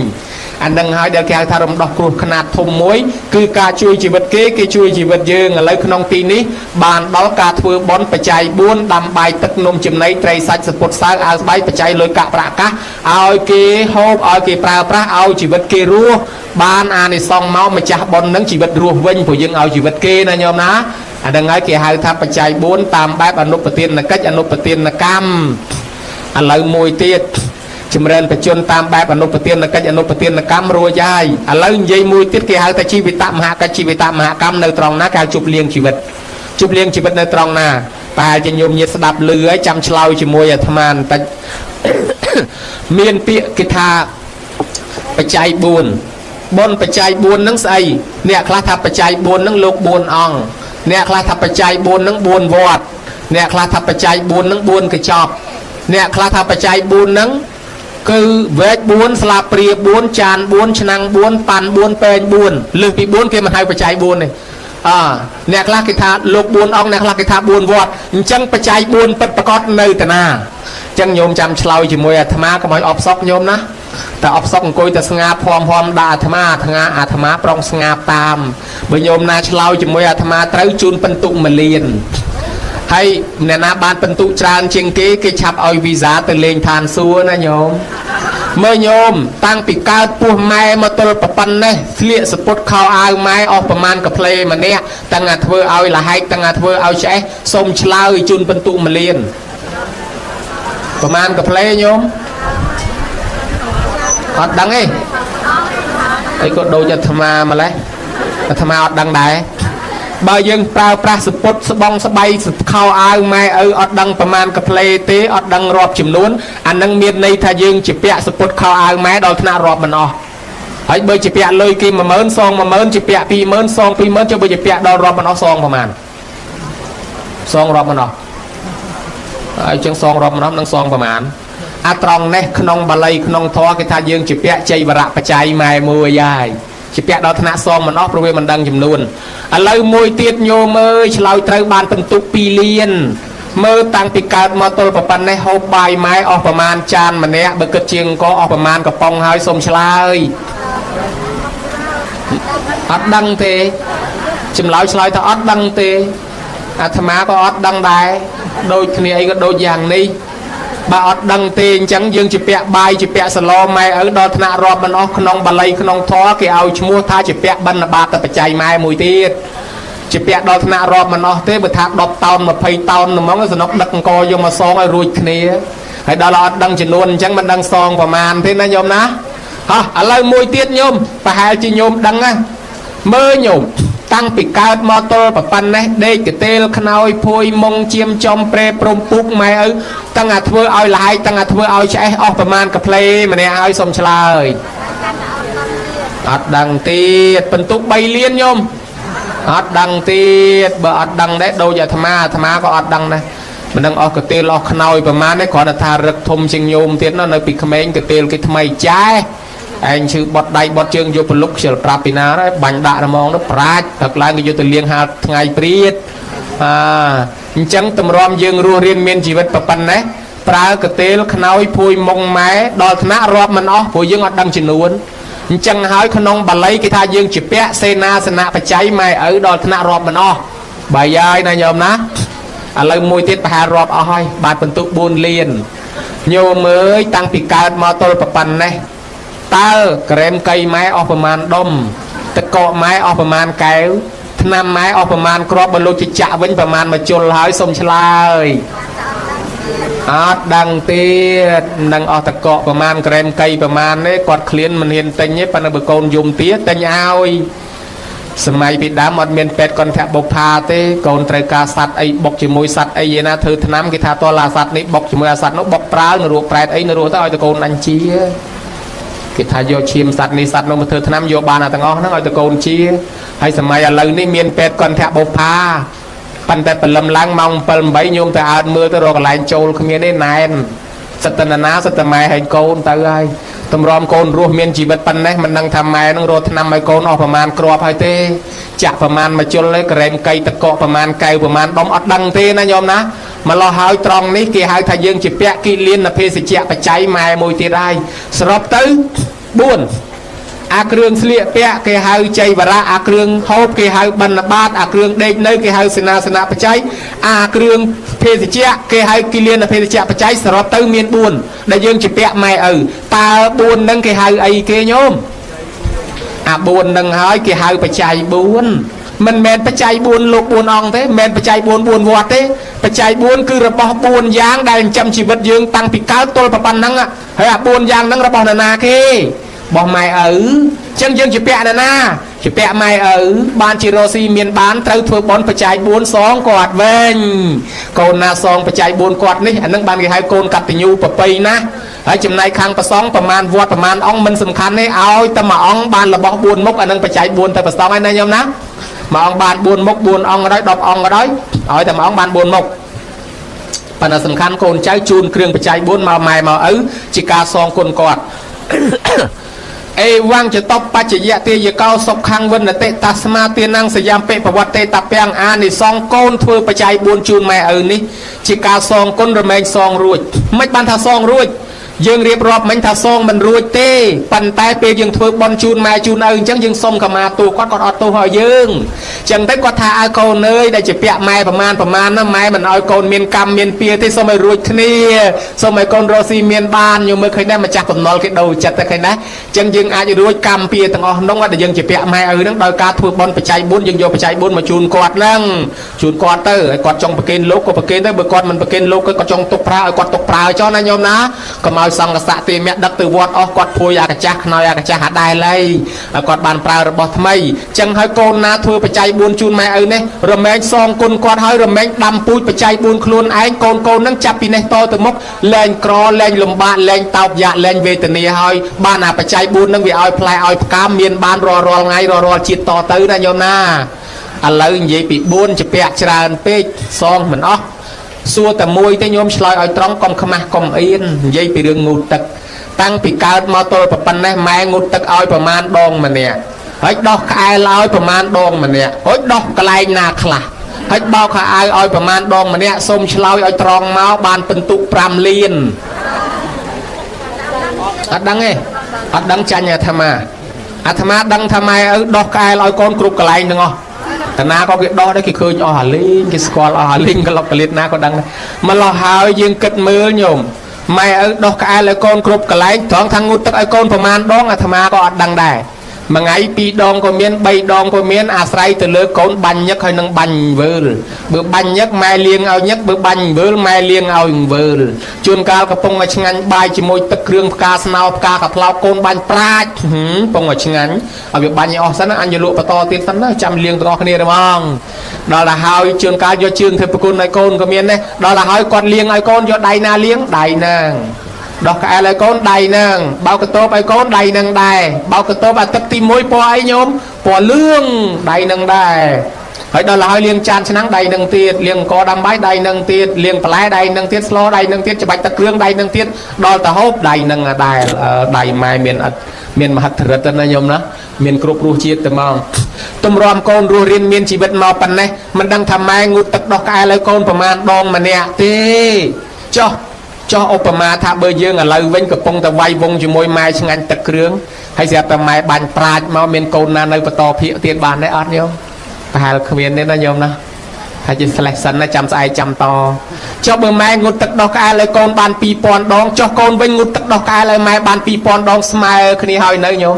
អានឹងហើយដែលគេហៅថារំដោះគ្រោះខ្នាតធំមួយគឺការជួយជីវិតគេគេជួយជីវិតយើងឥឡូវក្នុងទីនេះបានដល់ការធ្វើបុណ្យបច្ច័យ4ដាំបាយទឹកនំចំណីត្រីសាច់សពុតសើអាវស្បៃបច្ច័យលុយកាក់ប្រាក់កាសឲ្យគេហូបឲ្យគេប្រើប្រាស់ឲ្យជីវិតគេរស់បានអានិសង្សមកម្ចាស់បុណ្យនឹងជីវិតរស់វិញព្រោះយើងឲ្យជីវិតគេណាញោមណាអានឹងហើយគេហៅថាបច្ច័យ4តាមបែបអនុបទានកិច្ចអនុបទានកម្មឥឡូវមួយទៀតចម្រើនបជនតាមបែបអនុបទានកិច្ចអនុបទានកម្មរួចហើយឥឡូវនិយាយមួយទៀតគេហៅថាជីវិតមហាកិច្ចជីវិតមហាកម្មនៅត្រង់ណាគេហៅជប់លៀងជីវិតជប់លៀងជីវិតនៅត្រង់ណាប្រហែលជាញោមញាតស្ដាប់ឮហើយចាំឆ្លើយជាមួយអាត្មាបន្តិច មានពាក្យគេថាបច្ច័យ4បុណ្យបច្ច័យ4ហ្នឹងស្អីអ្នកខ្លះថាបច្ច័យ4ហ្នឹងលោក4អង្គអ្នកខ្លះថាបច្ច័យ4ហ្នឹង4វត្តអ្នកខ្លះថាបច្ច័យ4ហ្នឹង4កញ្ចប់អ្នកខ្លះថាបច្ច័យ4ហ្នឹងគឺវែក4ស្លាបព្រា4ចាន4ឆ្នាំង4ប៉ាន់4ពែង4លើសពី4គេមិនហៅបច្ច័យ4ទេអអ្នកខ្លះគេថាលោក4អង្គអ្នកខ្លះគេថា4វត្តអញ្ចឹងបច្ច័យ4ពិតប្រកបនៅតាណាអញ្ចឹងញោមចាំឆ្លើយជាមួយអាត្មាកុំឲ្យអបសក់ញោមណាតែអបសក់អង្គុយតែស្ងាភំភំដាក់អាត្មាអាត្មាអាត្មាប្រុងស្ងាតាមបើញោមណាឆ្លើយជាមួយអាត្មាត្រូវជូនពិន្ទុ1លានហើយអ្នកណាបានពិន្ទុច្រើនជាងគេគេឆាប់ឲ្យវីសាទៅលេងឋានសួគ៌ណាញោមមើលញោមតាំងពីកើតពោះម៉ែមកទល់ប្រប៉ុណ្ណេះស្លៀកសពុតខោអាវម៉ែអស់ប្រមាណកាផ្លេម្នាក់តាំងអាធ្វើឲ្យលហែកតាំងអាធ្វើឲ្យឆ្អេះសូមឆ្លើយជូនពិន្ទុ1លានប្រមាណកាផ្លេញោមអត់ដឹងទេអីក៏ដូចអាត្មាម្លេះអាត្មាអត់ដឹងដែរបើយើងប្រើប្រាស់សពុតស្បង់ស្បៃខោអាវម៉ែឪអត់ដឹងប្រមាណកាផ្លេទេអត់ដឹងរាប់ចំនួនអានឹងមានន័យថាយើងជាពាក់សពុតខោអាវម៉ែដល់ថ្នាក់រាប់មិនអស់ហើយបើជាពាក់លុយគេ10000សង10000ជាពាក់20000សង20000ចុះបើជាពាក់ដល់រាប់មិនអស់សងប្រមាណសងរាប់មិនអស់ហើយចឹងសងរាប់មិនអស់នឹងសងប្រមាណអាត្រង់នេះក្នុងបាលីក្នុងធម៌គេថាយើងជាពាក់ជ័យវរៈបច្ច័យម៉ែមួយហើយជាពាក់ដល់ថ្នាក់សងមិនអស់ព្រោះវាមិនដឹងចំនួនឥឡូវមួយទៀតញោមអើយឆ្លើយត្រូវបានពិន្ទុ2លានមើលតាំងពីកើតមកទល់ប៉ុណ្ណេះហូបបាយម៉ែអស់ប្រមាណចានម្នាក់បើគិតជាងក៏អស់ប្រមាណកំប៉ុងហើយសូមឆ្លើយអត់ដឹងទេចម្លើយឆ្លើយថាអត់ដឹងទេអាត្មាក៏អត់ដឹងដែរដូចគ្នាអីក៏ដូចយ៉ាងនេះបើអត់ដឹងទេអញ្ចឹងយើងជាពាក់បាយជាពាក់សឡម៉ែឪដល់ថ្នាក់រាប់មិនអស់ក្នុងបាលីក្នុងធម៌គេឲ្យឈ្មោះថាជាពាក់បិណ្ឌបាតបច្ច័យម៉ែមួយទៀតជាពាក់ដល់ថ្នាក់រាប់មិនអស់ទេបើថា10តោន20តោនហ្មងសំណុកដឹកអង្គយកមកសងឲ្យរួចគ្នាហើយដល់អត់ដឹងចំនួនអញ្ចឹងមិនដឹងសងប្រមាណទេណាញោមណាហោះឥឡូវមួយទៀតញោមប្រហែលជាញោមដឹងណាមើលញោមតាំងពីកើតមកទល់ប៉ុណ្ណេះដេកកទេលខ្នើយភួយមុងជាមចំប្រេព្រំពុកម៉ែឪតាំងអាធ្វើឲ្យលហែកតាំងអាធ្វើឲ្យឆ្អេះអស់ប្រមាណកាផ្លេម្នាក់ឲ្យសុំឆ្លើយអត់ដឹងទៀតបន្ទុក3លានញោមអត់ដឹងទៀតបើអត់ដឹងដែរដូចអាត្មាអាត្មាក៏អត់ដឹងដែរមិនដឹងអស់កទេលអស់ខ្នើយប្រមាណទេគ្រាន់តែថារឹកធំជាងញោមទៀតនៅពីក្មេងកទេលគេថ្មីចែឯងឈឺបត់ដៃបត់ជើងយកប្រលុកខ្ជិលប្រាប់ពីណាដែរបាញ់ដាក់ហ្មងទៅប្រាជ្ញព្រឹកឡើងគេយកទៅលាងហាលថ្ងៃព្រាតអាអញ្ចឹងតម្រាំយើងរស់រៀនមានជីវិតប៉ុណ្ណេះប្រើកទេលខ្នើយភួយមុងម៉ែដល់ថ្នាក់រាប់មិនអស់ព្រោះយើងអត់ដឹងចំនួនអញ្ចឹងហើយក្នុងបាលីគេថាយើងជាពាក់សេនាសនៈបច្ច័យម៉ែឪដល់ថ្នាក់រាប់មិនអស់បាយហើយណាញោមណាឥឡូវមួយទៀតប្រហែលរាប់អស់ហើយបាទបន្ទុក4លានញោមអើយតាំងពីកើតមកទល់ប៉ុណ្ណេះតើក្រែមកៃម៉ែអស់ប្រមាណដុំទឹកកកម៉ែអស់ប្រមាណកែវថ្នាំម៉ែអស់ប្រមាណគ្រាប់បើលោកជាចាក់វិញប្រមាណមួយជុលហើយសូមឆ្លើយ អត់ដឹងទៀតនឹងអស់តកកប្រមាណក្រែមកៃប្រមាណទេគាត់ឃ្លានមិនហ៊ានទិញទេប៉ុន្តែបើកូនយំទាទិញឲ្យសម័យពីដើមអត់មានពេទ្យកន្ធបុប្ផាទេកូនត្រូវការសัตว์អីបុកជាមួយសัตว์អីឯណាធ្វើថ្នាំគេថាតឡាសัตว์នេះបុកជាមួយអាសัตว์នោះបុកប្រើនរកប្រែតអីនរកទៅឲ្យតកូនអញជាគេថាយកឈាមសัตว์នេះសัตว์នោះមកធ្វើថ្នាំយកបានអាទាំងអស់ហ្នឹងឲ្យតកូនជាហើយសម័យឥឡូវនេះមានពេទ្យកន្ធបុប្ផាប៉ុន្តែព្រលឹមឡើងម៉ោង7 8ញោមទៅអើតមើលទៅរកកន្លែងចូលគ្មានទេណែនសិតតណាសិតតម៉ែហើយកូនទៅហើយតម្រាំកូនរស់មានជីវិតប៉ុណ្ណេះមិនដឹងថាម៉ែនឹងរកថ្នាំឲ្យកូនអស់ប្រមាណគ្រាប់ហើយទេចាក់ប្រមាណមួយជុលឯក្រែមកៃតកកប្រមាណកែវប្រមាណដុំអត់ដឹងទេណាញោមណាម្លោះហើយត្រង់នេះគេហៅថាយើងជាពៈគិលានភេសជ្ជៈបច្ច័យម៉ែមួយទៀតហើយសរុបទៅ4អាគ្រឿងស្លៀកពាក់គេហៅចៃវរៈអាគ្រឿងហូបគេហៅបណ្ឌបាតអាគ្រឿងដេកនៅគេហៅសេនាសនៈបច្ច័យអាគ្រឿងភេសជ្ជៈគេហៅគិលានភេសជ្ជៈបច្ច័យសរុបទៅមាន4ដែលយើងជាពាក់ម៉ែឪតើ4ហ្នឹងគេហៅអីគេញោមអា4ហ្នឹងហើយគេហៅបច្ច័យ4មិនមែនបច្ច័យ4លោក4អង្គទេមិនមែនបច្ច័យ4 4វត្តទេបច្ច័យ4គឺរបស់4យ៉ាងដែលចិញ្ចឹមជីវិតយើងតាំងពីកើតទល់ប៉ុណ្ណឹងហើយអា4យ៉ាងហ្នឹងរបស់នរណាគេបោះម៉ែឪចឹងយើងជាពាក់ណាណាជាពាក់ម៉ែឪបានជារស់ស៊ីមានបានត្រូវធ្វើបន់បច្ច័យ4សងគាត់វិញកូនណាសងបច្ច័យ4គាត់នេះអានឹងបានគេហៅកូនកតញ្ញូប្រពៃណាហើយចំណែកខាងប្រសងប្រមាណវត្តប្រមាណអង្គមិនសំខាន់ទេឲ្យតែមួយអង្គបានរបស់4មុខអានឹងបច្ច័យ4ទៅប្រសងហើយណាញោមណាមួយអង្គបាន4មុខ4អង្គក៏ដោយ10អង្គក៏ដោយឲ្យតែមួយអង្គបាន4មុខប៉ុន្តែសំខាន់កូនចៅជូនគ្រឿងបច្ច័យ4មកម៉ែមកឪជាការសងគុណគាត់ អេវងចតបច្ចយៈទាយកោសុខੰវិនតិតាស្មាទានងសយាមពិប្រវត្តិតពាំងអានិសងកូនធ្វើបច្ច័យ4ជូនម៉ែឪនេះជាការសងគុណរមែងសងរួចមិនបានថាសងរួចយើងរៀបរាប់មិញថាសងមិនរួចទេប៉ុន្តែពេលយើងធ្វើបន់ជូនម៉ែជូនឪអញ្ចឹងយើងសុំកម្មាទោសគាត់គាត់អត់ទោសឲ្យយើងអញ្ចឹងទៅគាត់ថាឲ្យកូនអើយដែលជាពាក់ម៉ែប្រមាណប្រមាណណាម៉ែមិនឲ្យកូនមានកម្មមានពៀទេសូមឲ្យរួចគ្នាសូមឲ្យកូនរស់ស៊ីមានបានញោមមើលឃើញដែរម្ចាស់បំណុលគេដូរចិត្តទៅឃើញដែរអញ្ចឹងយើងអាចរួចកម្មពៀទាំងអស់នោះដែលយើងជាពាក់ម៉ែឪហ្នឹងដោយការធ្វើបន់បច្ច័យ4យើងយកបច្ច័យ4មកជូនគាត់ហ្នឹងជូនគាត់ទៅឲ្យគាត់ចង់ប្រគេនលោកក៏ប្រគេនទៅបើគាត់មិនប្រគេនលោកគាត់ចង់ទុកប្រើឲ្យគាត់ទុកប្រើចុះណាញោមណាកុំឲ្យសង្កសៈទេមៈដឹកទៅវត្តអស់គាត់ភួយអាកាចាស់ខ្នើយអាកាចាស់អាដែលហើយគាត់បានប្រើរបស់ថ្មីចឹងហើយកូនណាធ្វើបច្ច័យ4ជូនម៉ែឪនេះរមែងសងគុណគាត់ហើយរមែងដាំពូជបច្ច័យ4ខ្លួនឯងកូនកូននឹងចាប់ពីនេះតទៅមុខលែងក្រលែងលំបាកលែងតោកយ៉ាក់លែងវេទនាហើយបានអាបច្ច័យ4នឹងវាឲ្យផ្លែឲ្យផ្កាមានបានរាល់រាល់ថ្ងៃរាល់រាល់ជាតិតទៅណាញោមណាឥឡូវនិយាយពី4ជាពាក់ច្រើនពេកសងមិនអស់សួរតែមួយទេញោមឆ្លើយឲ្យត្រង់កុំខ្មាស់កុំអៀននិយាយពីរឿងងូតទឹកតាំងពីកើតមកទល់ប៉ុណ្ណេះម៉ែងូតទឹកឲ្យប្រមាណដងម្នាក់ហើយដោះក្អែលឲ្យប្រមាណដងម្នាក់ហើយដោះកន្លែងណាខ្លះហើយបោកខោអាវឲ្យប្រមាណដងម្នាក់សូមឆ្លើយឲ្យត្រង់មកបានពិន្ទុ5លានអត់ដឹងទេអត់ដឹងចាញ់អាត្មាអាត្មាដឹងថាម៉ែឪដោះក្អែលឲ្យកូនគ្រប់កន្លែងទាំងអស់តាណាក៏គេដោះដែរគេឃើញអស់អាលីងគេស្គាល់អស់អាលីងក្លុកកលៀតណាក៏ដឹងដែរម្លោះហើយយើងគិតមើលញោមម៉ែឪដោះក្អែលឲ្យកូនគ្រប់កន្លែងត្រង់ថាងូតទឹកឲ្យកូនប្រមាណដងអាត្មាក៏អត់ដឹងដែរមួយថ្ងៃ2ដងក៏មាន3ដងក៏មានអាស្រ័យទៅលើកូនបាញ់ញឹកហើយនឹងបាញ់វើលបើបាញ់ញឹកម៉ែលៀងឲ្យញឹកបើបាញ់វើលម៉ែលៀងឲ្យវើលជួនកាលកំពុងឲ្យឆ្ងាញ់បាយជាមួយទឹកគ្រឿងផ្កាស្នោផ្កាកាផ្លោកូនបាញ់ប្រាច់កំពុងឲ្យឆ្ងាញ់ឲ្យវាបាញ់ឲ្យអស់សិនអញយកលក់បន្តទៀតសិនណាចាំលៀងទាំងអស់គ្នាហ្មងដល់ទៅហើយជួនកាលយកជើងធ្វើប្រគុណឲ្យកូនក៏មានដែរដល់ទៅហើយគាត់លៀងឲ្យកូនយកដៃណាលៀងដៃហ្នឹងដោះក្អែលឲ្យកូនដៃហ្នឹងបោកកតបឲ្យកូនដៃហ្នឹងដែរបោកកតបអាទឹកទី1ពណ៌អីញោមពណ៌លឿងដៃហ្នឹងដែរហើយដល់ហើយលាងចានឆ្នាំងដៃនឹងទៀតលាងអង្គដាំបាយដៃនឹងទៀតលាងបន្លែដៃនឹងទៀតស្លដៃនឹងទៀតច្បាច់ទឹកគ្រឿងដៃនឹងទៀតដល់ទៅហូបដៃនឹងដែរដៃម៉ែមានអត់មានមហិទ្ធិឫទ្ធិណាញោមណាមានគ្រប់រសជាតិទៅមកទម្រាំកូនរស់រៀនមានជីវិតមកប៉ុណ្ណេះមិនដឹងថាម៉ែងូតទឹកដោះក្អែលឲ្យកូនប្រមាណដងម្នាក់ទេចុះចោះឧបមាថាបើយើងឥឡូវវិញកំពុងតែវាយវងជាមួយម៉ែឆ្ងាញ់ទឹកគ្រឿងហើយស្រាប់តែម៉ែបាញ់ប្រាជ្ញមកមានកូនណានៅបន្តភាកទៀតបានទេអត់ញោមប្រហែលគ្មានទេណាញោមណាហើយជាស្លេះសិនណាចាំស្អែកចាំតចុះបើម៉ែងូតទឹកដោះក្អែលឲ្យកូនបាន2000ដងចុះកូនវិញងូតទឹកដោះក្អែលឲ្យម៉ែបាន2000ដងស្មើគ្នាហើយនៅញោម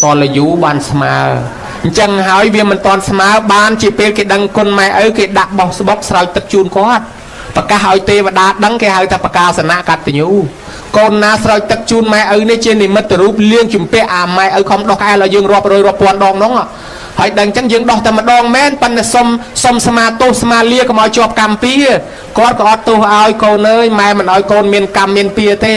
តលយូបានស្មើអញ្ចឹងហើយវាមិនតន់ស្មើបានជាពេលគេដឹងគុណម៉ែឪគេដាក់បោះស្បុកស្រោចទឹកជូនគាត់ ប្រកាសឲ្យទេវតាដឹងគេហៅថាប្រកាសនៈកតញ្ញូកូនណាស្រោចទឹកជូនម៉ែឪនេះជានិមិត្តរូបលៀងជំពាក់អាម៉ែឪខំដោះក្អែលឲ្យយើងរាប់រយរាប់ពាន់ដងនោះហើយដឹងចឹងយើងដោះតែម្ដងមែនប៉ុន្តែសុំសុំស្មាទោសស្មាលាកុំឲ្យជាប់កម្មពៀគាត់ក៏អត់ទោសឲ្យកូនអើយម៉ែមិនឲ្យកូនមានកម្មមានពៀទេ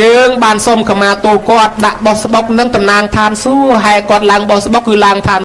យើងបានសុំខមាទោសគាត់ដាក់បោះស្បុកនឹងតំណាងឋានសួគ៌ហែគាត់ឡើងបោះស្បុកគឺឡើងឋាន